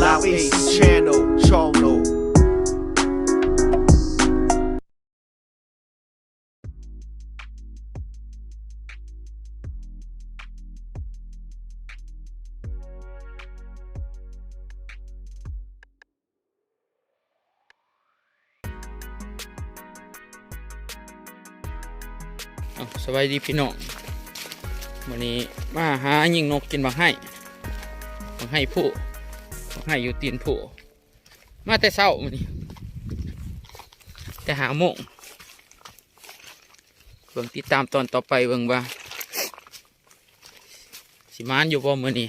Loud A C Channel, Channel. ເອົາ ສະບາຍດີພີ່ນ້ອງ ມື້ນີ້ມາຫາຍິງນົກກິນບັກໄຮ ບັກໄຮພູ ບັກໄຮຢູ່ຕີນພູ ມາແຕ່ເຊົ້າມື້ນີ້ ແຕ່ຫ້າໂມງ ເບິ່ງຕິດຕາມຕອນຕໍ່ໄປເບິ່ງວ່າ ຊິໝານຢູ່ບໍ່ມື້ນີ້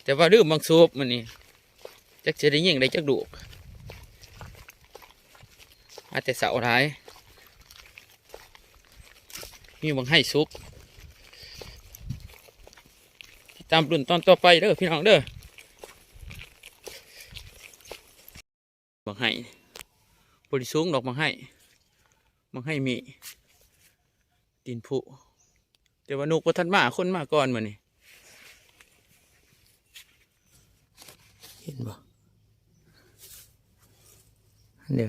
ແຕ່ວ່າລືມບັກສູບມື້ນີ້ ຈັກຊິໄດ້ຍິງໄດ້ຈັກລູກ ມາແຕ່ເຊົ້າຫຼາຍ ມີບັກໄຮສຸກ ຕິດຕາມລຸ້ນຕອນຕໍ່ໄປເດີພີ່ນ້ອງເດີ ບັກໄຮ ບໍ່ໄດ້ສູງດອກບັກໄຮ ບັກໄຮມີຕີນຜຸ ແຕ່ວ່ານົກບໍ່ທັນມາ ຄົນມາກ່ອນມື້ນີ້ ເຫັນບໍ່ ອັນເດີ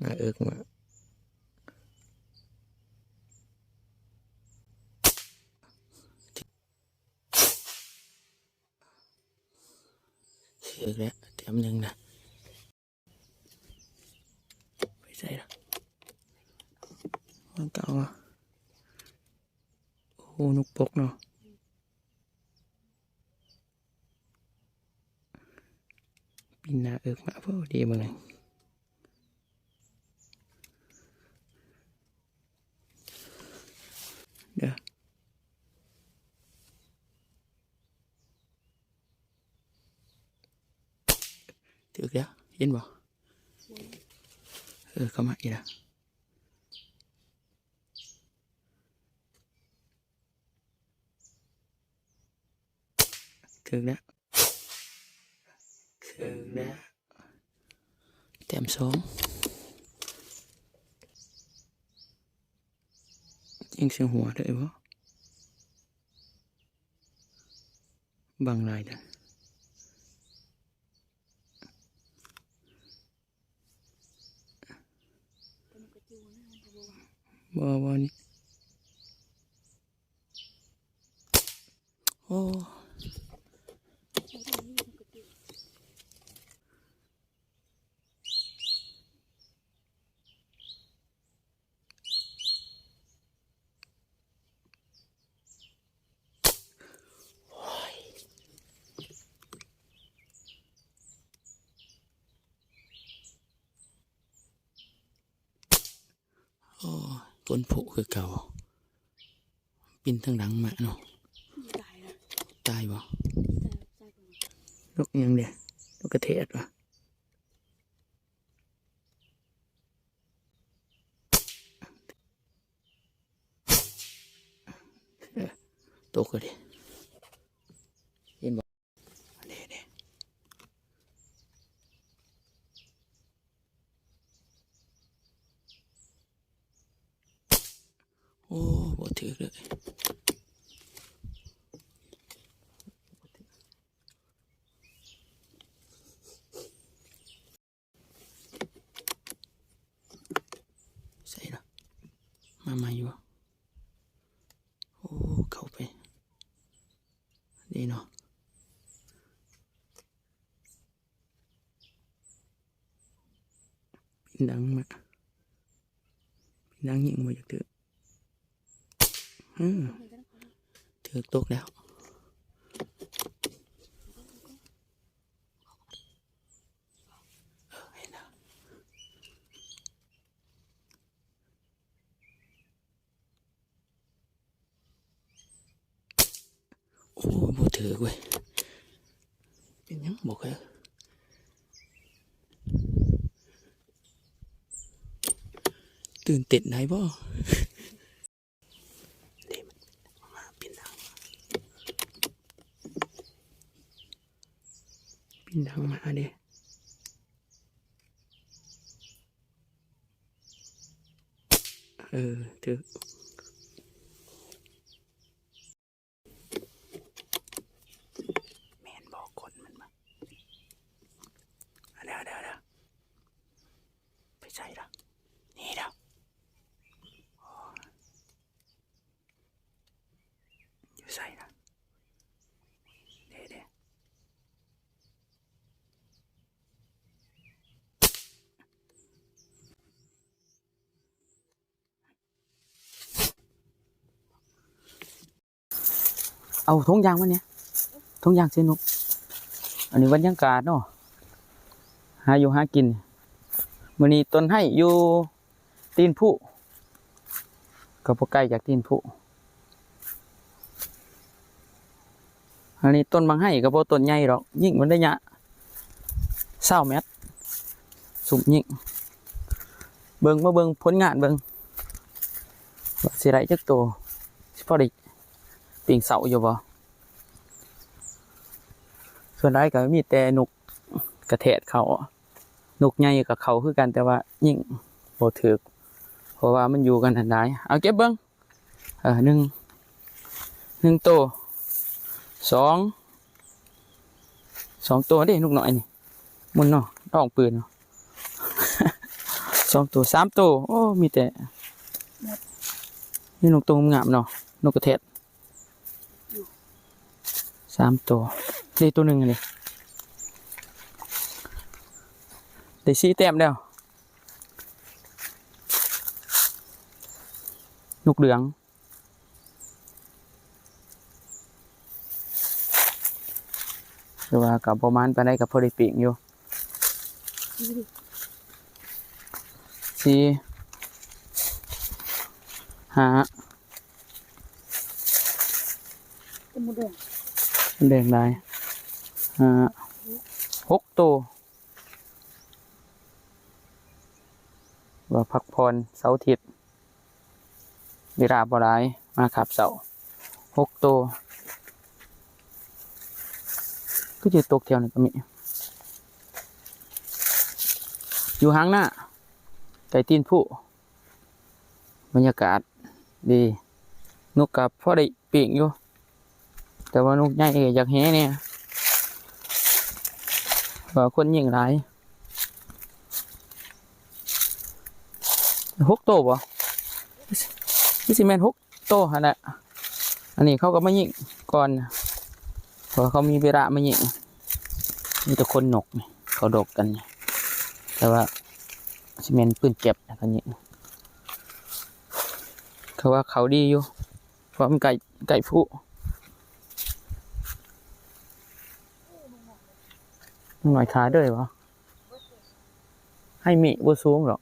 ໜ້າເອິກມາ ຖືກແລ້ວ ແຕ້ມໜຶ່ງນະ ໄປໃສລະ ວາງກາງວະ ໂອ້ໂຫ ນົກປົກເນາະ ປິ່ນໜ້າເອິກມາ ໂອ້ ດີເບິ່ງ ເດີ ຖືກແລ້ວ ເຫັນບໍ່ ເອີ ເຂົ້າມາອີກແລ້ວ ຖືກແລ້ວ ຖືກແລ້ວ ແຕ້ມສອງ ຍິງໃສ່ຫົວໄດ້ບໍ່ ບັງຫຼາຍເດີ ບໍ່ ບໍ່ນີ້ ໂອ້ ໂອ້ ກົ້ນຜຸຄືເກົ່າ ປິ່ນທາງຫຼັງມາເນາະ ຕາຍລະ ຕາຍບໍ່ ຕາຍ ຕາຍ ນົກຫຍັງເດ ນົກກະແທດຫວາ ເອີ ຕົກແລ້ວເດ ເຫັນບໍ່ ເດ ເດ ໂອ້ ບໍ່ຖືກເລີຍ ໃສ່ລະ ມາໃໝ່ຢູ່ ໂອ້ ເຂົ້າໄປ ນີ້ເນາະ ປິ່ນຫຼັງມາ ປິ່ນຫຼັງຍິງບໍ່ຢາກຖືກ ເອີ ຖືກຕົກແລ້ວ ເອີ ເຫັນແລ້ວ ໂອ້ ບໍ່ຖືກເວີຍ ເປັນຫຍັງບໍ່ເຄີຍ ຕື່ນເຕັ້ນໄດ້ບໍ່? ເດ້ ມາ ປິ່ນຫຼັງ ປິ່ນຫຼັງມາເດ້ ເອີ ຖືກ ແມ່ນບໍ່ ກົ້ນມັນບໍ່? ເອົາຖົງຢາງມາແດ່ ຖົງຢາງໃສ່ນົກ. ອັນນີ້ບັນຍາກາດເນາະ ຫາຢູ່ຫາກິນ. ມື້ນີ້ຕົ້ນໄຮຢູ່ຕີນພູ ກໍບໍ່ໄກຈາກຕີນພູ. ອັນນີ້ຕົ້ນບັກໄຮກໍບໍ່ຕົ້ນໃຫຍ່ດອກ ຍິງມັນໄດ້ຍະຊາວແມັດ ຊຸມຍິງ. ເບິ່ງ ມາເບິ່ງຜົນງານເບິ່ງ ວ່າຊິໄດ້ຈັກໂຕ ຊິພໍໄດ້ປີ້ງເຊົ້າຢູ່ບໍ່. ສ່ວນຫຼາຍກໍມີແຕ່ນົກກະແທດເຂົ້າ ນົກໃຫຍ່ກໍເຂົ້າຄືກັນ ແຕ່ວ່າຍິງບໍ່ຖືກ ເພາະວ່າມັນຢູ່ກັນຫັ້ນຫຼາຍ. ເອົາເກັບເບິ່ງ ເອີ ໜຶ່ງ ໜຶ່ງໂຕ ສອງ ສອງໂຕເດ້ ນົກນ້ອຍນີ້ ໝຸ່ນເນາະ ລອງປືນເນາະ ສອງໂຕ ສາມໂຕ. ໂອ້ ມີແຕ່ ມີນົກໂຕງາມເນາະ ນົກກະແທດ ສາມໂຕ ເດ້ໂຕໜຶ່ງນີ້ ໄດ້ສີ່ແຕ້ມແລ້ວ ນົກເຫຼືອງ. ຄືວ່າກໍບໍ່ໝານປານໃດ ກໍພໍໄດ້ປີ້ງຢູ່ ສີ່ ຫ້າ ແດງຫຼາຍ ຫ້າ ຫົກໂຕ. ວ່າພັກຜ່ອນເສົາອາທິດ ເວລາບໍ່ຫຼາຍ ມາຄາບເຊົ້າ ຫົກໂຕ. ຄືຊິຕົກແຖວນີ້ກໍມີ ຢູ່ຫາງນາ ໃກ້ຕີນພູ ບັນຍາກາດດີ ນົກກໍພໍໄດ້ ປີ້ງຢູ່ ແຕ່ວ່ານົກໃຫຍ່ກໍຢາກແຮ່ແດ່ ເພາະວ່າຄົນຍິງຫຼາຍ. ຫົກໂຕບໍ່? ຄືຊິແມ່ນຫົກໂຕຫັ້ນແຫຼະ. ອັນນີ້ເຂົາກໍມາຍິງກ່ອນ ເພາະວ່າເຂົາມີເວລາມາຍິງ. ມີແຕ່ຂົນນົກນີ້ ເຂົາດົກກັນນີ້ ແຕ່ວ່າຊິແມ່ນປືນແກັບເຂົາຍິງ. ເຂົາວ່າເຂົາດີຢູ່ ເພາະມັນໃກ້ ໃກ້ພູ ໜ້ອຍຂາເດີບໍ່? ໄຮມິບໍ່ສູງດອກ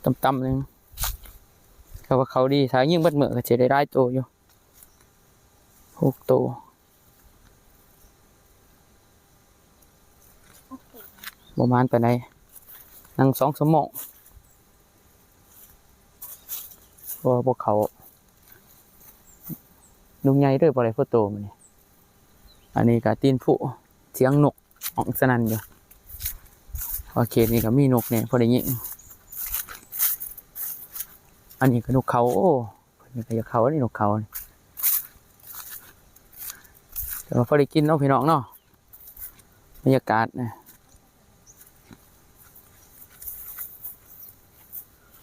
ຕ່ຳໆໜຶ່ງ. ເຂົາວ່າເຂົາດີ ຖ້າຍິງເບິດມື້ກໍຊິໄດ້ຫຼາຍໂຕຢູ່ ຫົກໂຕ. ບໍ່ໝານປານໃດ ນັ່ງສອງຊົ່ວໂມງ ເພາະວ່າພວກເຂົານກໃຫຍ່ເດີ ບໍ່ໄດ້ພໍໂຕມື້ນີ້. ອັນນີ້ກໍຕີນພູ ສຽງນົກຮ້ອງສະໜັ່ນຢູ່ ເພາະເຂດນີ້ກໍມີນົກແດ່ ພໍໄດ້ຍິນ. ອັນນີ້ກໍນົກເຂົາ ໂອ້ ເພິ່ນກໍຢາກເຂົ້ານີ້ ນົກເຂົານີ້ ແຕ່ວ່າພໍໄດ້ກິນເນາະ ພີ່ນ້ອງເນາະ. ບັນຍາກາດນະ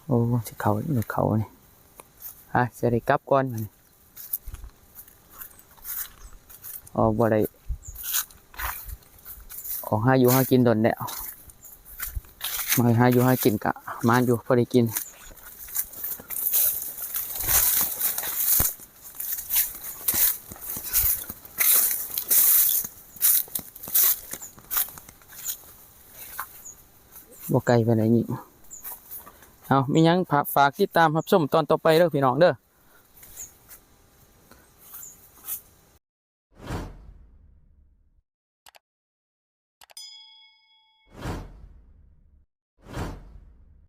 ໂອ້ ຊິເຂົ້າ ເຂົ້ານີ້ ອ່ະ ຊິໄດ້ກັບກ່ອນບາດນີ້ ອອກ ບໍ່ໄດ້ອອກຫາຢູ່ຫາກິນດົນແລ້ວ ມາຫາຢູ່ຫາກິນກະໝານຢູ່ ພໍໄດ້ກິນ. ບໍ່ໄກປານໃດນີ້ ເອົາ ມີຫຍັງຝາກ ຝາກຕິດຕາມຮັບຊົມຕອນຕໍ່ໄປເດີ ພີ່ນ້ອງເດີ.